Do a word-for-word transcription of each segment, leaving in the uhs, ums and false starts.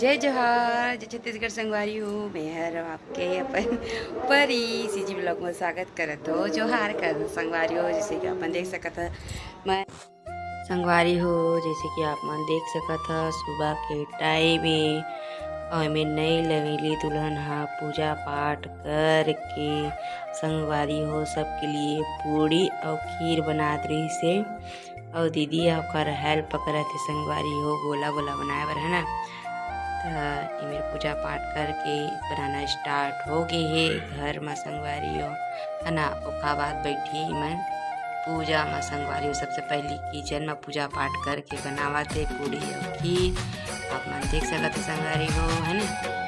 जय जोहार, जय छत्तीसगढ़ संगवारी हो। मैं हर आपके अपन परी सीजी ब्लॉग में स्वागत करत हो। जोहार कर संगवारी हो, जैसे कि अपन देख सकत ह, मैं संगवारी हो, जैसे कि आप मन देख सकत ह, सुबह के टाइम हे अउ एमे नई नवेली दुल्हन ह पूजा पाठ करके संगवारी हो सबके लिए पूड़ी अउ खीर बनात रहिस हे। अउ दीदी ह ओकर हेल्प करत हे संगवारी हो, गोला गोला बनाए बर, है ना। त एमेर पूजा पाठ करके बनाना स्टार्ट हो गे हे घर म संगवारी हो, है ना। ओकर बाद बैठी मन पूजा म संगवारी हो। सबसे पहली किचन म पूजा पाठ करके बनावत हे पूड़ी अउ खीर, आप मन देख सकत हे संगवारी हो, है ना।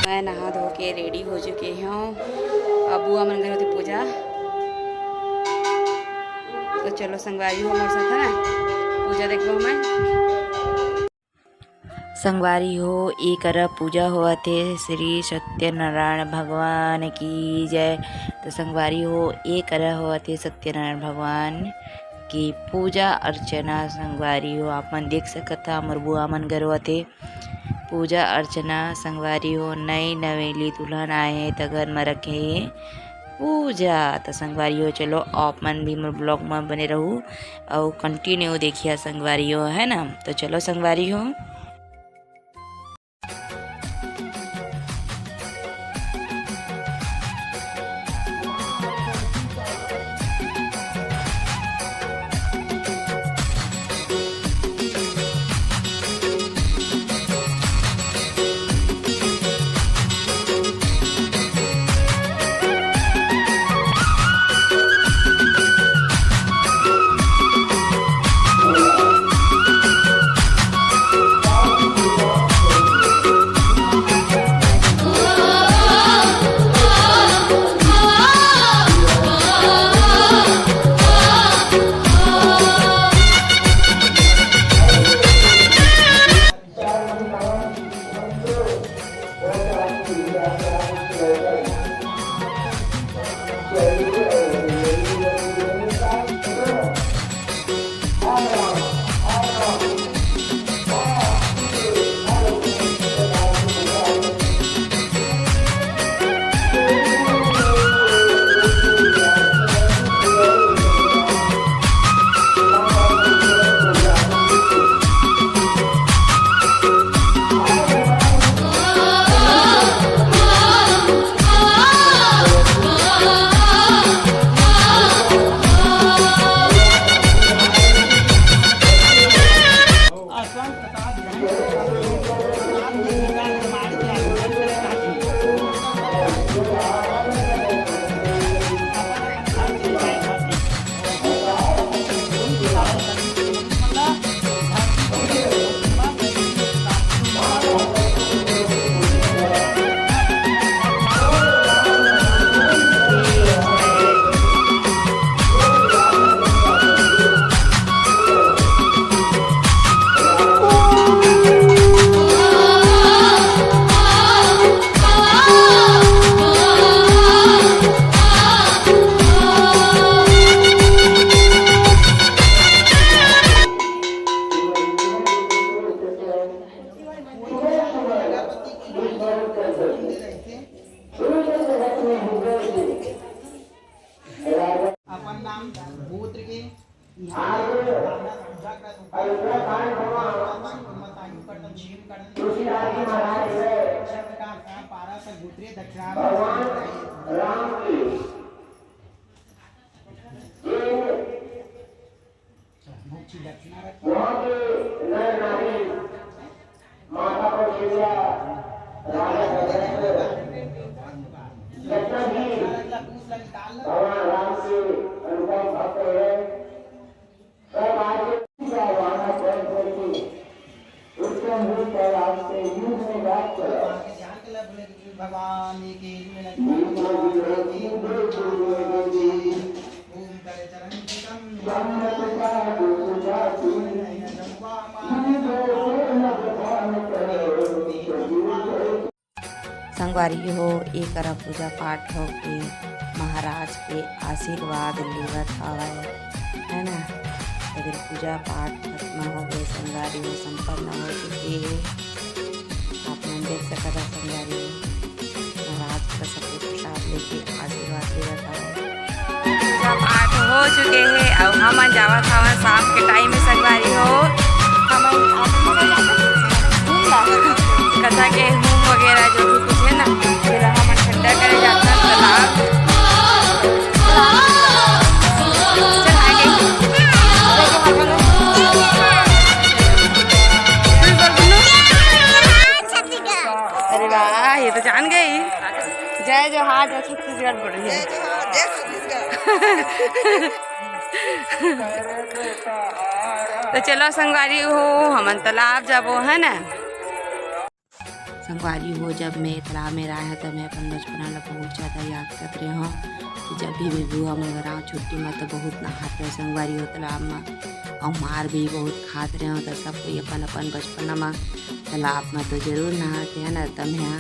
मैं नहा धो के रेडी हो चुके हूँ। अब बुआ मन घर होती पूजा, तो चलो संगवारी हो मोर साथ, है ना, पूजा देखबो हमन। संगवारी हो, ए करा पूजा होवत हे श्री सत्यनारायण भगवान की जय। तो संगवारी हो, ए करा होवत हे सत्यनारायण भगवान की पूजा अर्चना। संगवारी हो, आप मन देख सकत हा, मोर बुआ मन घर होवत हे पूजा अर्चना। संगवारी हो, नई नवेली दुल्हन आए हे त घर म रखे हे पूजा। त संगवारी हो, चलो आप मन भी मोर ब्लॉग म बने रहू अउ कंटिन्यू देखिया संगवारी हो, है ना। तो चलो संगवारी हो। तुलसीदास जी महाराज जो है भगवान राम की जिन वहाँ के नर नारी माता कौशल्या, राजा दशरथ, जितना भी भगवान राम के अनुपम भक्त हैं, सब आज का वादा कर करके उत्तम रूप और आज के युग में बात करो। भगवान के संगवारी हो, ए करा पूजा पाठ होके महाराज के आशीर्वाद लेवत हवय, है ना। लेकिन पूजा पाठ खत्म हो गए संगवारी हो, संपन्न हो चुके हे। आप मन देख सकत हव संगवारी हो, महाराज का सबके प्रसाद लेके आशीर्वाद लेवत हवय। पूजा पाठ हो चुके हे, अब हमन जावत हवन शाम के टाइम में संगवारी हो। हमन कथा के हूम वगैरह जो भी कुछ है ना, फिर हमन ठंडा करे जाथन तालाब। चल, आ गई। अरे वाह, ये तो जान गई। जय जोहार, जय छत्तीसगढ़ बोल रही है। जय जोहार, जय छत्तीसगढ़। तो चलो संगवारी हो, हमन तालाब जाबो, है ना। संगवारी हो, जब मैं तालाब में रहा हूँ, तब मैं अपन बचपना ला बहुत ज्यादा याद करत रहे हूँ कि जब भी मैं बुआ मन घर आऊँ छुट्टी में, तो बहुत नहात रहे संगवारी हो तालाब में, और मार भी बहुत खात रहे हूँ। तो सब कोई अपन अपन बचपना में तालाब में तो जरूर नहाते हैं ना, तो मैं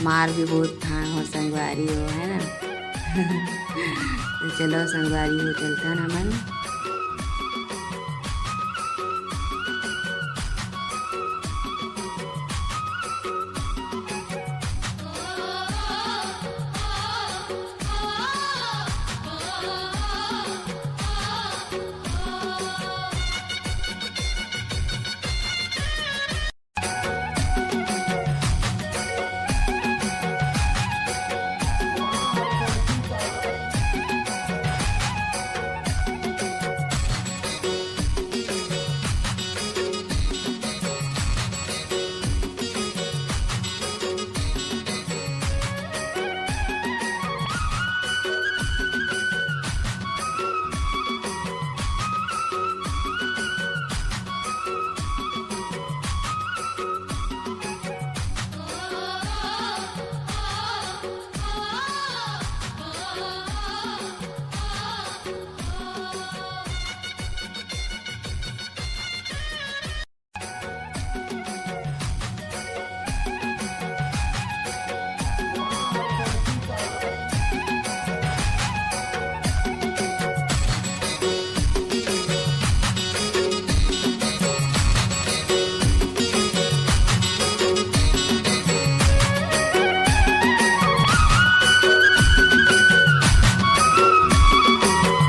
मार भी बहुत खाए हो संगवारी हो, है ना। तो चलो संगवारी हो, चलथन हमन।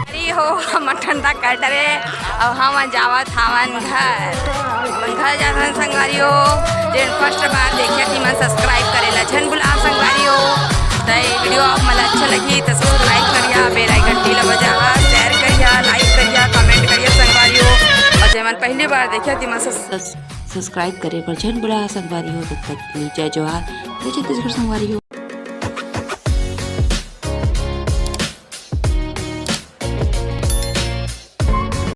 अरे हो, हमर ठंडा कट रे, अब हम जावत हवन घर। हमन घर जात हवन संगवारी हो। जेन first बार देखिया, तिमन subscribe करे ला झन भुला संगवारी हो। त ये video आप मन ला अच्छा लगही त subscribe करिया, bell icon ला बजा, share करिया, like करिया, comment करिया संगवारी हो। और जेमन पहली बार देखिया, तिमन सस- सस- subscribe करे बर झन भुला संगवारी हो। तब तक के लिए जय जोहार, जय छत्तीसगढ़ संगवारी हो।